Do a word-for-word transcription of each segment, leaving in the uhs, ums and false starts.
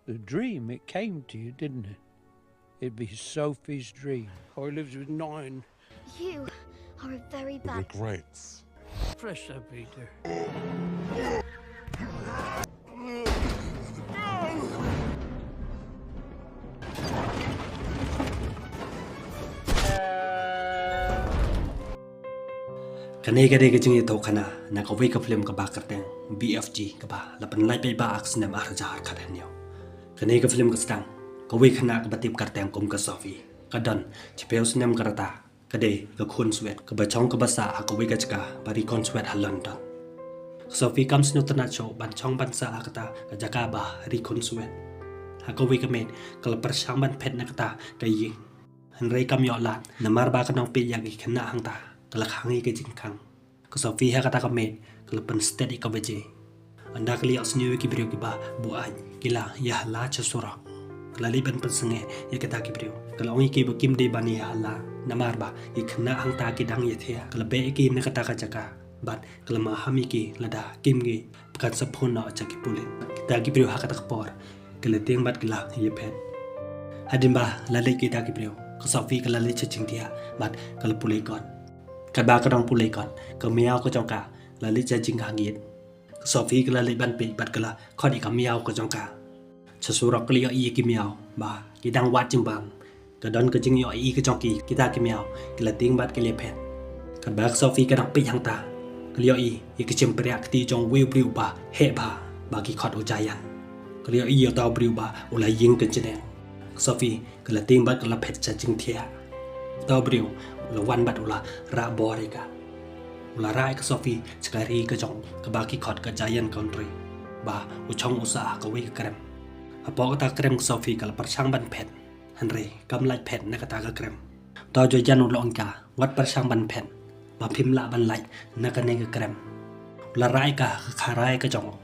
The dream, it came to you, didn't it? It'd be Sophie's dream. I lived with nine. You are a very bad. Regrets. Press that, Peter. Kane ka dei ka jingïathuhkhana na kawei ka film kaba kyrteng B F G kaba la pynlait paidbah ha ka snem ar hajar khathynñiew. Kane ka film ka sdang kawei khynnah kaba tip kyrteng kum ka Sophie, ka don shiphew snem ka rta. Ka dei ka khunswet kaba shong kaba sah ha kawei ka jaka ba ri khunswet ha London. Ka Sophie kam sngewtynnat shuh ban shong ban sah ha kata ka jaka ba ri khunswet. Ha kawei ka miet ka la pyrshang ban phet na kata ka ïing. Hynrei kam ïoh lad namar ba ka nongpeit ïa ki khynnah hangta ka la khang ïa ka jingkhang. Ka Sophie ha kata ka miet ka la pynstet ïa ka baje. Ynda ka la ïohsngew ïa ki briew kiba buaid ki la ïahala sha surok, ka la leit ban pynsangeh ïa kita ki briew. Ka la ong ïa ki ba kim dei ban ïahala namar ba ki khynnah hangta ki dang ïathiah. Ka la beh ïa ki na kata ka jaka bad ka la maham ïa ki lada kim ngeit ba kan sa phone noh sha ki pulit. Kita ki briew ha kata ka por ki la tieng bad ki la ïaphet. Hadien ba la leit kita ki briew, ka Sophie ka la leit sha jingthiah bad ka la pule kot. Katba ka dang pule kot, ka miaw ka jong ka la leit sha jingkhang ïit. Ka Sophie ka la leit ban peit bad ka la khot ïa ka miaw ka jong ka. Sha surok ka la ïohi ïa ki miaw ba ki dang wad jingbam. Ka don ka jingïohi ka jong ki, kita ki miaw ki la tieng bad ki la ïaphet. Katba ka Sophie ka dang peit hangta, ka la ïohi ïa ka jingpyrshah kti jong uwei u briew ba heh bha ba ki khot u Giant. Ka la ïohi ïa uta u briew ba u la ïeng kynjneng. Ka Sophie ka la tieng bad ka la phet sha jingthiah. Uta u briew u la wan bad u la rah bor ïa ka. U la rah ïa ka Sophie sha ka ri ka jong kaba ki khot ka Giant Country ba u shong u sah ha kawei ka krem. Hapoh kata ka krem ka Sophie ka la pyrshang ban phet. Hynrei kam lait phet na kata ka krem. Uta u Giant u la ong ïa ka, wat pyrshang ban phet ba phim lah ban lait na kane ka krem. U la rah ïa ka ha ka kharai ka jong u.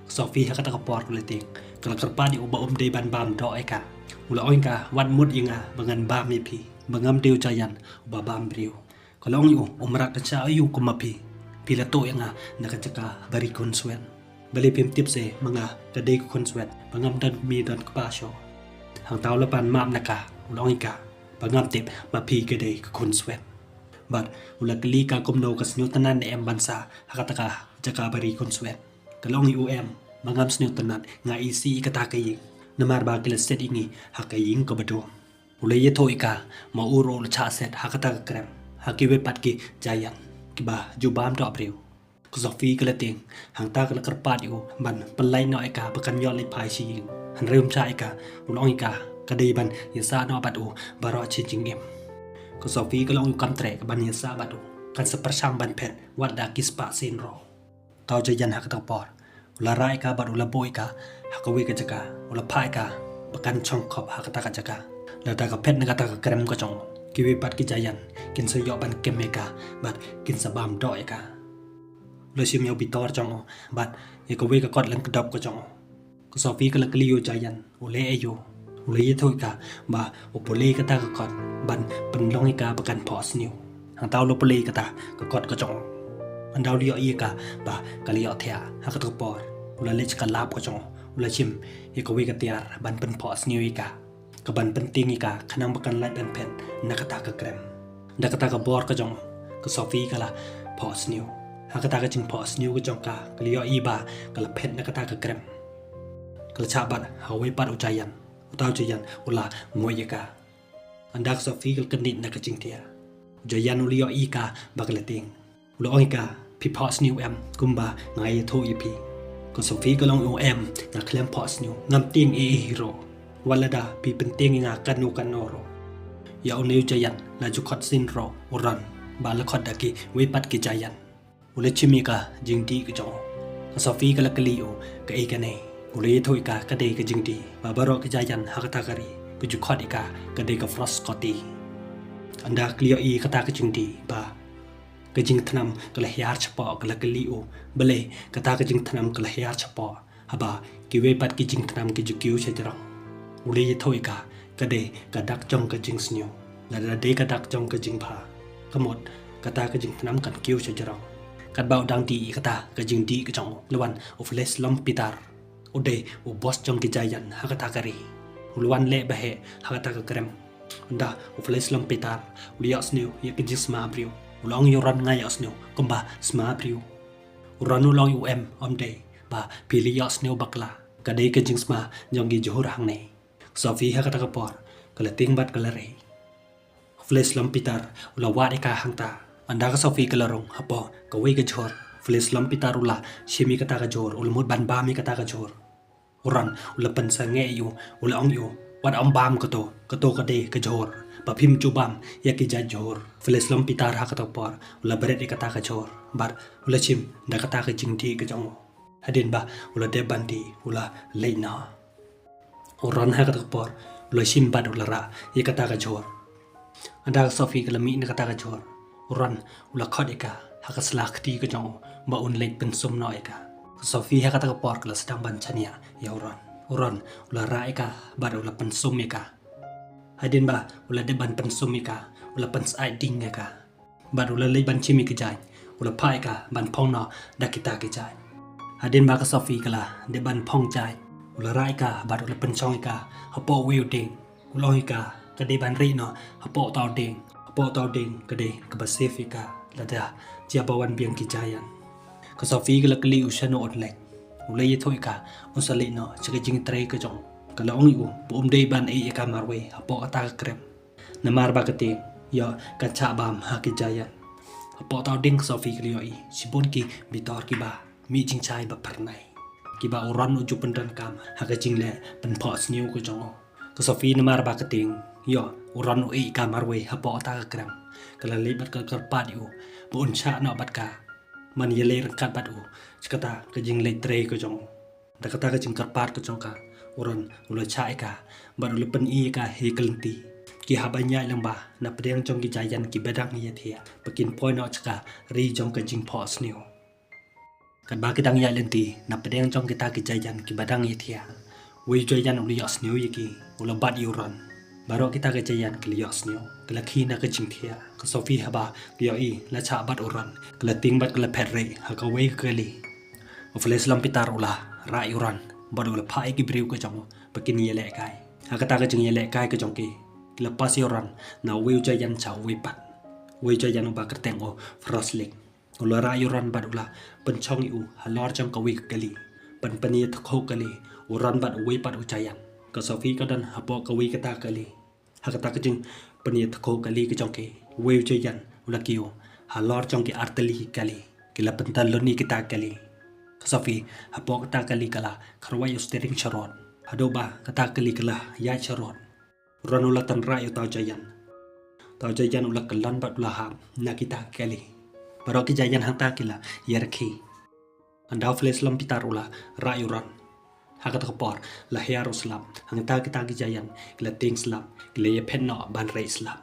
Ka Sophie ha kata ka por ka la tieng, ka la kyrpad ïa u ba um dei ban bam doh ïa ka. U la ong ïa ka, wat mut ïa nga ba ngan bam ïa phi, ba ngam dei u Giant uba bam briew. Ka la ong ïa u, u mrad ka shah aïu kum ma phi? Phi la tuh ïa nga na ka jaka ba ri khunswet. Balei phim tip seh ma nga ka dei ka khunswet ba ngam don kmie don kpa shuh? Hangta u la pan map na ka, u la ong ïa ka ba ngam tip ma phi ka dei ka khunswet. Bad u la kylli ka kumno ka sngewtynnat ne em ban sah ha kata ka jaka ba ri khunswet. Ka la ong ïa u, em, ba ngam sngewtynnat, nga isih ïa kata ka ïing namar ba ki la set ïa ngi ha ka ïing kaba dum. U la ïathuh ïa ka ma u ruh u la shah set ha kata ka krem ha kiwei pat ki Giant kiba ju bam doh briew. Ka Sophie ka la tieng, hangta ka la kyrpad ïa u ban pynlait noh ïa ka ba kan ïoh leit phai sha ïing. Hynrei um shah ïa ka, u la ong ïa ka, ka dei ban ïasah noh bad u baroh shi jingim. Ka Sophie ka la ong ïa u kam treh ban ïasah bad u, kan sa pyrshang ban phet wat da ki spah sien ruh. Uta u Giant ha kata ka por u la rah ïa ka bad u la buh ïa ka ha kawei ka jaka, u la phah ïa ka ba kan shong khop ha kata ka jaka. Lada ka phet na kata ka krem ka jong u, kiwei pat ki Giant kin sa ïoh ban kem ïa ka bad kin sa bam doh ïa ka. U la shim ïa u bitor jong u bad ïa kawei ka kot lyngkdop ka jong u. Ka Sophie ka la kylli ïa u Giant u leh aïu. U la ïathuh ïa ka ba u pule kata ka kot ban pynlong ïa ka ba kan phohsniew. Hangta u la pule kata ka kot ka jong u. Ynda u la ïohi ïa ka ba ka la ïohthiah ha kata ka por, u la leit sha ka lab ka jong u, u la shim ïa kawei ka tiar ban pynphohsniew ïa ka, ka ban pyntieng ïa ka khnang ba kan lait ban phet na kata ka krem. Da kata ka bor ka jong u, ka Sophie ka la phohsniew. Ha kata ka jingphohsniew ka jong ka, ka la ïohi ba ka la phet na kata ka krem. Ka la shah bat ha uwei pat u Giant. Uta u Giant u la muid ïa ka. Ynda ka Sophie ka la kyndit na ka jingthiah, u Giant u la ïohi ïa ka ba ka la tieng. U la ong ïa ka, phi phohsniew em kumba nga ïathuh ïa phi? Ka Sophie ka la ong, em, nga khlem phohsniew, ngam tieng ei ei hi ruh. Wat lada phi pyntieng ïa nga kano kano ruh. Ïa une u Giant la ju khot sien ruh u Ron, ba la khot da kiwei pat ki Giant. U la shim ïa ka jingdih ka jong u. Ka Sophie ka la kylli ïa u, kaei kane? U la ïathuh ïa ka, ka dei ka jingdih ba baroh ki Giant ha kata ka ri ki ju khot ïa ka, ka dei ka Frost Scotty. Ynda ka la ïohi ïa kata ka jingdih ba ka jingthnam ka la hiar shapoh, ka la kylli ïa u, balei kata ka jingthnam ka la hiar shapoh haba kiwei pat ki jingthnam ki ju kiew shajrong? U la ïathuh ïa ka, ka dei ka dak jong ka jingsniew. Lada dei ka dak jong ka jingbha, ka mut kata ka jingthnam kan kiew shajrong. Katba u dang dih ïa kata ka jingdih ka jong u, la wan u Flash Lampeter. U dei u boss jong ki giant ha kata ka ri. U la wan leh ba heh ha kata ka krem. Ynda u Flesh Lump Peter u la ïohsngew ïa ka jingsma briew, u la ong ïa u Ron, nga ïohsngew kumba sma briew. U Ron u la ong ïa u, em, ym dei, ba phi la ïohsngew bakla. Ka dei ka jingsma jong ki jhur hangne. Sophie ha kata ka por ka la tieng bad ka la rei. Flesh Lump Peter u la wad ïa ka hangta. Ynda ka Sophie ka la rung hapoh kawei ka jhur, Flesh Lump Peter u la shim ïa kata ka jhur, u la mut ban bam ïa kata ka jhur. U Ron u la pynsangeh ïa u, u la ong ïa u, wat ym bam kato, kato ka dei ka jhur. Ba phim ju bam ïa ki jait jhur. Flesh Lump Peter ha kata ka por u la bret ïa kata ka jhur bad u la shim da kata ka jingdih ka jong u. Hadien ba u la dep ban dih, u la leit noh. U Ron ha kata ka por u la shim bad u la rah ïa kata ka jhur. Ynda ka Sophie ka la mih na kata ka jhur, u Ron u la khot ïa ka ha ka sla kti ka jong u ba un leit pynsum noh ïa ka. Ka Sophie ha kata ka por ka la sdang ban shaniah ïa u Ron. U Ron u la rah ïa ka bad u la pynsum ïa ka. Hadien ba u la dep ban pynsum ïa ka, u la pynsyaid ding ïa ka. Bad u la leit ban shim ïa ka jaiñ, u la phah ïa ka ban phong noh da kita ki jaiñ. Hadien ba ka Sophie ka la dep ban phong jaiñ, u la rah ïa ka bad u la pynshong ïa ka hapoh uwei u dieng. U la ong ïa ka, ka dei ban rieh noh hapoh uta u dieng. Hapoh uta u dieng ka dei kaba safe ïa ka lada jia ba wan biang ki giant. Ka Sophie ka la kylli u shano un leit. U la ïathuh ïa ka un sa leit noh sha ka jingtrei ka jong u. Ka la ong ïa u ba um dei ban ïeh ïa ka marwei hapoh kata ka krem. Namar ba ka tieng ïoh kan shah bam ha ki giant. Hapoh uta u dieng ka Sophie ka la ïohi shibun ki bitor kiba mih jingshai ba phyrnai, kiba u Ron u ju pyndonkam ha ka jingleh pynphohsniew ka jong u. Ka Sophie, namar ba ka tieng ïoh u Ron u ïeh ïa ka marwei hapoh kata ka krem, ka la leit bad ka kyrpad ïa u ba un shah noh bad ka, ban ïaleh ryngkat bad u sha kata ka jingleit trei ka jong u. Da kata ka jingkyrpad ka jong ka, u Ron u la shah ïa ka bad u la pyni ïa ka ha ka lynti. Ki hap ban ïaid lyngba na pdeng jong ki giant kiba dang ïathiah ba kin poi noh sha ka ri jong ka jingphohsniew. Katba ki dang ïaid lynti na pdeng jong kita ki giant kiba dang ïathiah, uwei u giant u la ïohsngew ïa ki, u la bat ïa u Ron. Baroh kita ki giant ki la ïohsngew, ki la khie na ka jingthiah. Ka Sophie haba ka ïohi la shah bat u Ron, ka la tieng bad ka la phet rieh ha kawei ka kali. U Flesh Lump Peter u la rah ïa u Ron bad u la phah ïa ki briew ka jong u ba kin ïalehkai. Ha kata ka jingïalehkai ka jong ki, ki la pass ïa u Ron na uwei u giant sha uwei pat, uwei u giant uba kyrteng u Frostlick. U la rah ïa u Ron bad u la pynshong ïa u halor jong kawei ka kali ban pynïathuh kali, u Ron bad uwei pat u giant. Ka Sophie ka don hapoh kawei kata ka kali. Ha kata ka jingpynïathuh kali ka jong ki, uwei u giant u la kiew halor jong ki artylli ki kali. Ki la pyntalun ïa kita ki kali. Ka Sophie hapoh kata ka kali ka la kharwai ïa u steering sharud, haduh ba kata ka kali ka la ïaid sharud. U Ron u la tynrah ïa uta u giant. Uta u giant u la kyllon bad u la hap na kita ki kali. Baroh ki giant hangta ki la ïakhih. Ynda u Flesh Lump Peter u la rah ïa u Ron, ha kata ka por la hiar u slap. Hangta kita ki giant ki la tieng slap, ki la ïaphet noh ban rieh slap.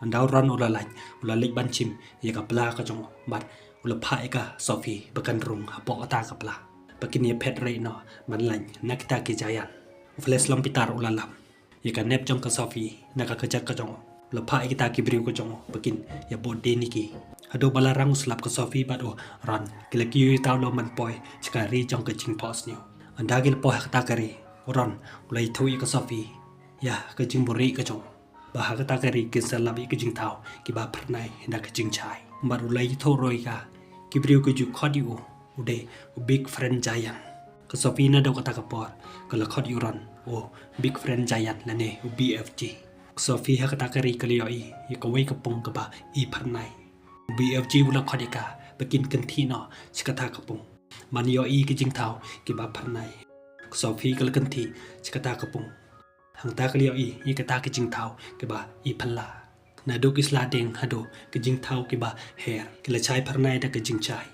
Ynda u Ron u la lait, u la leit ban shim ïa ka pla ka jong u bad u la phah ïa ka Sophie ba kan rung hapoh kata ka pla ba kin ïaphet rieh noh ban lait na kita ki giant. U Flesh Lump Peter u la lap ïa ka nep jong ka Sophie na ka kjat ka jong u. U la phah ïa kita ki briew ka jong u ba kin ïabud dien ïa ki. Haduh ba la rang u slap, ka Sophie bad u Ron ki la kiew ïa uta u lum ban poi sha ka ri jong ka jingphohsniew. Ynda ki la poi ha kata ka ri, u Ron u la ïathuh ïa ka Sophie ïa ka jingbuhrieh ka jong u, ba ha kata ka ri kin sa lap ïa ki jingthaw kiba phyrnai da ka jingshai. Bad u la ïathuh ruh ïa ka, ki briew ki ju khot ïa u u dei u Big Friend Giant. Ka Sophie naduh kata ka por ka la khot ïa u Ron u Big Friend Giant lane u B F G. Ka Sophie ha kata ka ri ka la ïohi ïa kawei ka pung kaba i phyrnai. U B F G u la khot ïa ka ba kin kynthih noh sha kata ka pung ban ïohi ki jingthaw kiba phyrnai. Ka Sophie ka la kynthih sha kata ka pung. Hangta ka la ïohi ïa kata ki jingthaw kiba i phylla. Naduh ki sla dieng haduh ki jingthaw kiba her, ki la shai phyrnai da ka jingshai.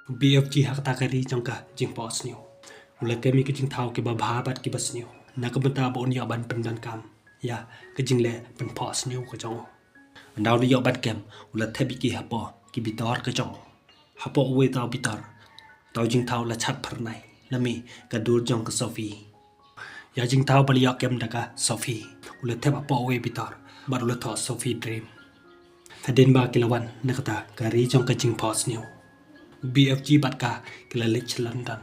U B F G ha kata ka ri jong ka jingphohsniew u la kem ïa ki jingthaw kiba bha bad kiba sniew na ka bynta ba un ïoh ban pyndonkam ïa ka jingleh pynphohsniew ka jong u. Ynda u la ïoh ban kem, u la thep ïa ki hapoh ki bitor ka jong u. Hapoh uwei uta u bitor, uta u jingthaw la shat phyrnai, la mih ka dur jong ka Sophie. Ïa jingthaw ba la ïoh kem da ka Sophie u la thep hapoh uwei u bitor bad u la thoh Sophie Dream. Hadien ba ki la wan na kata ka ri jong ka jingphohsniew, u B F G bad ka ki la leit sha London.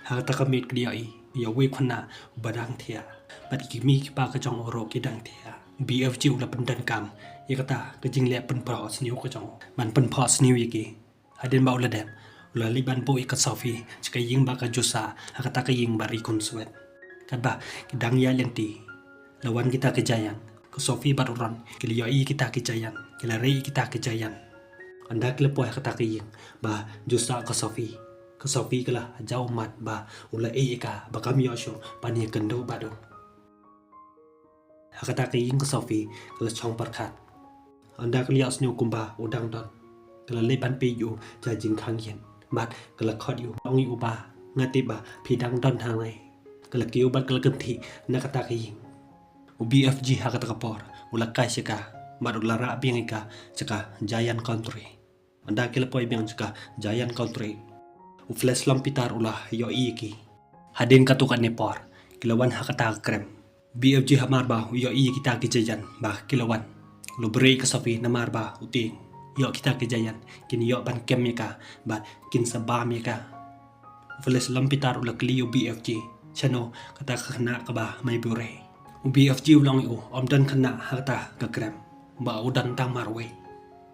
Ha kata ka miet ki la ïohi Ïa uwei u khynnah uba dang thiah. Bad ki kmie ki kpa ka jong u ruh ki dang thiah. BFG u la pyndonkam ïa kata ka jingleh pynphohsniew ka jong u ban pynphohsniew ïa ki. Hadien ba u la dep, u la leit ban buh ïa ka Sophie sha ka ïing ba ka Josa, ha kata ka ïing ba ri khunswet. Katba ki dang ïaid lynti, la wan kita ki Giant. Ka Sophie bad u Ron ki la ïohi ïa kita ki Giant, ki la rei ïa kita ki Giant. Ynda ki la poi ha kata ka ïing ba Josa ka Sophie, ka Sophie ka la jaw mat ba u la ïeh ïa ka, ba kam ïoh shuh ban ïakynduh bad u. Ha kata ka ïing ka Sophie ka la shong pyrkhat. Ynda ka la ïohsngew kumba u dang don, ka la leit ban peit ïa u sha jingkhang ïing. Bad ka la khot ïa u, ong ïa u ba, nga tip ba phi dang don hangne. Ka la kiew bad ka la kynthih na kata ka ïing. U BFG ha kata ka por u la kai sha ka bad u la rah biang ïa ka sha ka Giant Country. Ynda ki la poi biang sha ka Giant Country, u Flash Lampitar u la ïohi ïa ki. Hadien katto katne por ki la wan ha kata ka krem. BFG hamar ba u ïohi ïa kita ki Giant ba ki la wan, u la buhrieh ïa ka Sophie namar ba u tieng ïoh kita ki Giant kin ïoh ban kem ïa ka bad kin sa bam ïa ka. U Flash Lampitar u la kylli ïa u BFG, shano kata ka khynnah kaba me buhrieh? U BFG u la ong ïa u, ym don khynnah ha kata ka krem, ba u don tang marwei.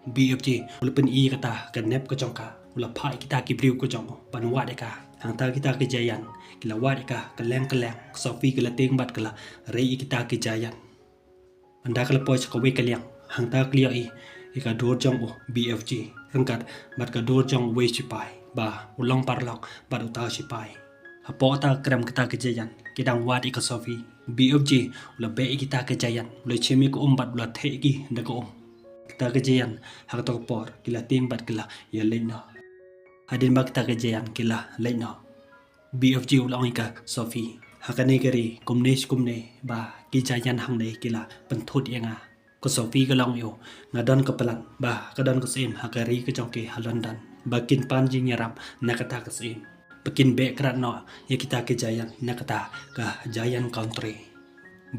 U BFG u la pyni ïa kata ka nep ka jong ka, u la phah ïa kita ki briew ka jong u ban wad ïa ka. Hangta kita ki Giant ki la wad ïa ka kylleng kylleng. Ka Sophie ka la tieng bad ka la rei ïa kita ki Giant. Ynda ka la poi sha kawei ka liang, hangta ka la ïohi ïa ka dur jong u BFG ryngkat bad ka dur jong uwei u sipai ba u long paralok bad uta u sipai. Hapoh kata ka krem kita ki Giant ki dang wad ïa ka Sophie. BFG u la beh ïa kita ki Giant, u la shim ïa ka um bad u la theh ïa ki da ka um. Kita ki Giant ha kata ka por ki la tieng bad ki la ïaleit noh. Hadien ba kita ki Giant ki la leit noh, BFG u la ong ïa ka Sophie, ha kane ka ri kumne shi kumne ba ki Giant hangne ki la pynthut ïa nga. Ka Sophie ka la ong ïa u, nga don ka plan ba ka don ka syiem ha ka ri ka jong ki ha London ba kin pan jingïarap na kata ka syiem, ba kin beh krad noh ïa kita ki Giant na kata ka Giant Country.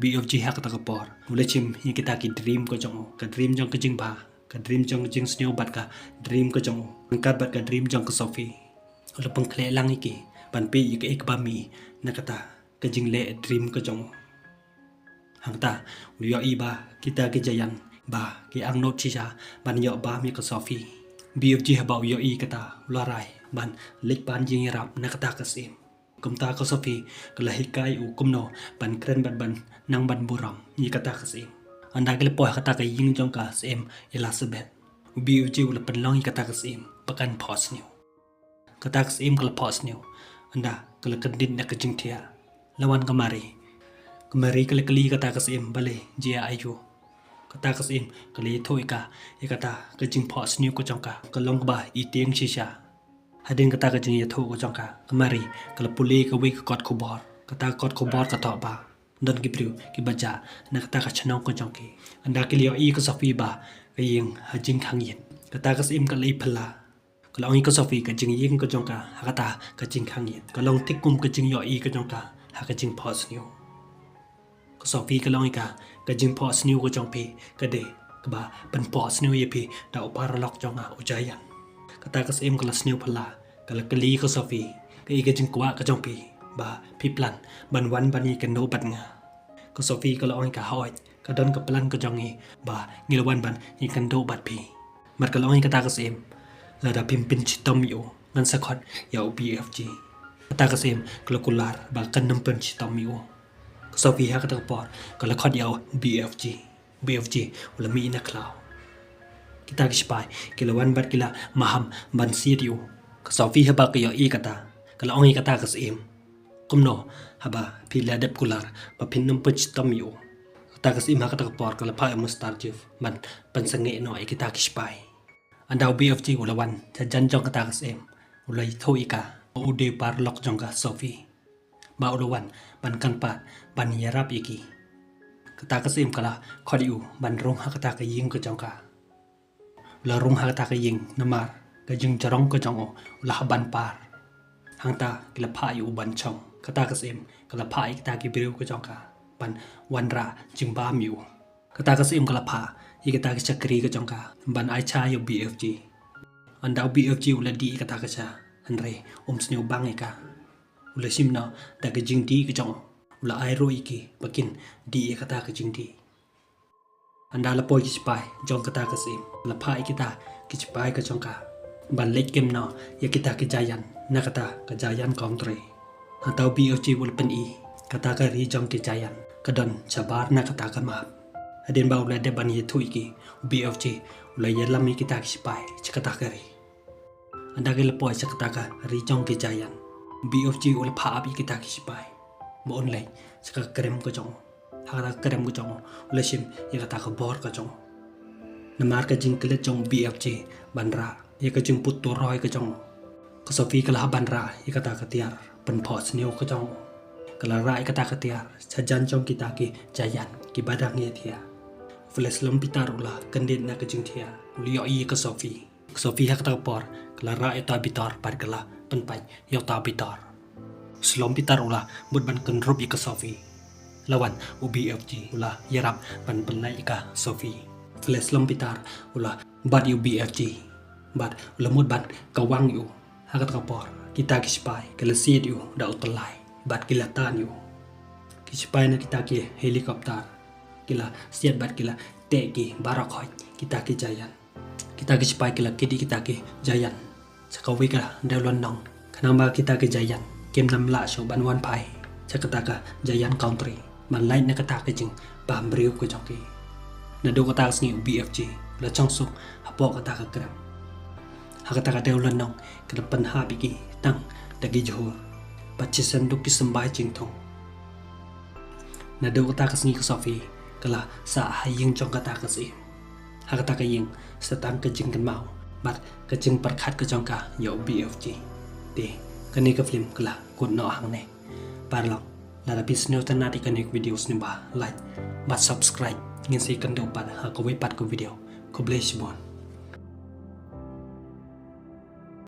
BFG ha kata ka por u la shim ïa kita ki dream ka jong u, ka dream jong ka jingbha, ka dream jong ka jingsngew bad ka dream ka jong u, ryngkat bad ka dream jong ka Sophie. U la pynkhleh lang ïa ki ban peit ïa kaei kaba mih na kata ka jingleh dream ka jong u. Hangta u ïohi ba kita ki Giant ba ki angnud shisha ban ïoh bam ïa ka Sophie. BFG haba u ïohi kata u la rai ban leit pan jingïarap na kata ka syiem. Kumta ka Sophie ka la hikai ïa u kumno ban kren bad ban nang ban burom ïa kata ka syiem. Ynda ki la poi ha kata ka ïing jong ka syiem Elizabeth, u BFG u la pynlong ïa kata ka syiem ba kan phohsniew. Kata ka syiem ka la phohsniew, ynda ka la kyndit na ka jingthiah. La wan ka Mary. Ka Mary ka la kylli kata ka syiem balei, jia aiu. Kata ka syiem ka la ïathuh ïa ka ïa kata ka jingphohsniew ka jong ka, ka long kaba itieng shisha. Hadien kata ka jingïathuh ka jong ka, ka Mary ka la pule ïa kawei ka kot khubor. Kata ka kot khubor ka thoh ba don ki briew kiba jah na kata ka shnong ka jong ki. Ynda ki la ïohi ïa ka Sophie ba ka ïeng ha jingkhang ïit, kata ka syiem ka la ïaphylla. Ka la ong ïa ka Sophie ka jingïeng ka jong ka ha kata ka jingkhang ïit ka long thik kum ka jingïohi ka jong ka ha ka jingphohsniew. Ka Sophie ka la ong ïa ka, ka jingphohsniew ka jong phi ka dei kaba pynphohsniew ïa phi da u paralok jong nga u Giant. Kata ka syiem ka la sniew phylla, ka la kylli ka Sophie, kaei ka jingkwah ka jong phi ba phi plan ban wan ban ïakynduh bad nga? Ka Sophie ka la ong ïa ka, hooid, ka don ka plan ka jong ngi ba ngi la wan ban ïakynduh bad phi. Bad ka la ong ïa kata ka syiem, lada phim pynshitom ïa u, ngan sa khot ïa u BFG. Kata ka syiem ka la kular ba kan ym pynshitom ïa u. Ka Sophie ha kata ka por ka la khot ïa u BFG. BFG u la mih na khlaw. Kita ki sipai ki la wan bad ki la maham ban siat ïa u. Ka Sophie haba ka ïohi kata, ka la ong ïa kata ka syiem, kumno haba phi la dep kular ba phin ym pynshitom ïa u? Kata ka syiem ha kata ka por ka la phah ïa u Mister Chief ban pynsangeh noh ïa kita ki sipai. Ynda u BFG u la wan shajan jong kata ka syiem, u la ïathuh ïa ka ba u dei u paralok jong ka Sophie, ba u la wan ban kynpad ban ïarap ïa ki. Kata ka syiem ka la khot ïa u ban rung ha kata ka ïing ka jong ka. U la rung ha kata ka ïing namar ka jingjrong ka jong u u la hap ban par. Hangta ki la phah ïa u ban shong. Kata ka syiem ka la phah ïa kita ki briew ka jong ka ban wanrah jingbam ïa u. Kata ka syiem ka la phah ïa kita ki shakri ka jong ka ban ai sha ïa u BFG. Ynda u BFG u la dih ïa kata ka sha, hynrei um sngewbang ïa ka. U la shim noh da ka jingdih ka jong u. U la ai ruh ïa ki ba kin dih ïa kata ka jingdih. Ynda la poi ki shipai jong kata ka syiem, la phah ïa kita ki shipai ka jong ka ban leit kem noh ïa kita ki giant na kata ka Giant Country. Hangta u B F G u la pyni kata ka ri jong ki giant ka don shabar na kata ka map. Hadien ba u la dep ban ïathuh ïa ki, u B F G u la ïalam ïa kita ki shipai sha kata ka ri. Ynda ki la poi sha kata ka ri jong ki giant, u B F G u la phah ap ïa kita ki shipai ba un leit sha ka krem ka jong u. Ha kata ka krem ka jong u, u la shim ïa kata ka bor ka jong u. Namar ka jingklet jong u B F G ban rah ïa ka jingput turoi ka jong u, ka Sophie ka la hap ban rah ïa kata ka tiar pynphohsniew ka jong u. Ka la rah ïa kata ka tiar shajan jong kita ki giant kiba dang ïathiah. U Flash Lom Peter u la kyndit na ka jingthiah, u la ïohi ïa ka Sophie. Ka Sophie ha kata ka por ka la rah ïa uta u bitor bad ka la pynpait ïa uta u bitor. U Slom Peter u la mut ban kynrup ïa ka Sophie. La wan u B F G u la ïarap ban pynlait ïa ka Sophie. U Flash Lom Peter u la bat ïa u B F G bad u la mut ban kawang ïa u. Ha kata ka por kita ki shipai ki la siat ïa u da u tyllai bad ki la tan ïa u. Ki shipai na kita ki helicopter ki la siat bad ki la teh ki baroh khoit kita ki giant. Kita ki shipai ki la kit ïa kita ki giant sha kawei ka dewlynnong, khnang ba kita ki giant kim nang lah shuh ban wan phai sha kata ka Giant Country ban lait na kata ka jingbam briew ka jong ki. Naduh kata ka sngi u B F G u la shong suk hapoh kata ka krem. Ha kata ka dewlynnong ka la pynhap ïa ki tang da ki jhur bad shisien duk ki symbai jingthung. Naduh kata ka sngi ka Sophie ka la sah ha ïing jong kata ka syiem. Ha kata ka ïing sa tang ka jingkynmaw bad ka jingpyrkhat ka jong ka ïa u B F G. Te kane ka film ka la kut noh hangne. Paralok, lada phi sngewtynnat ïa kane ka video sngewbha like bad subscribe. Ngin sa ïakynduh pat ha kawei pat ka video. Khublei shibun.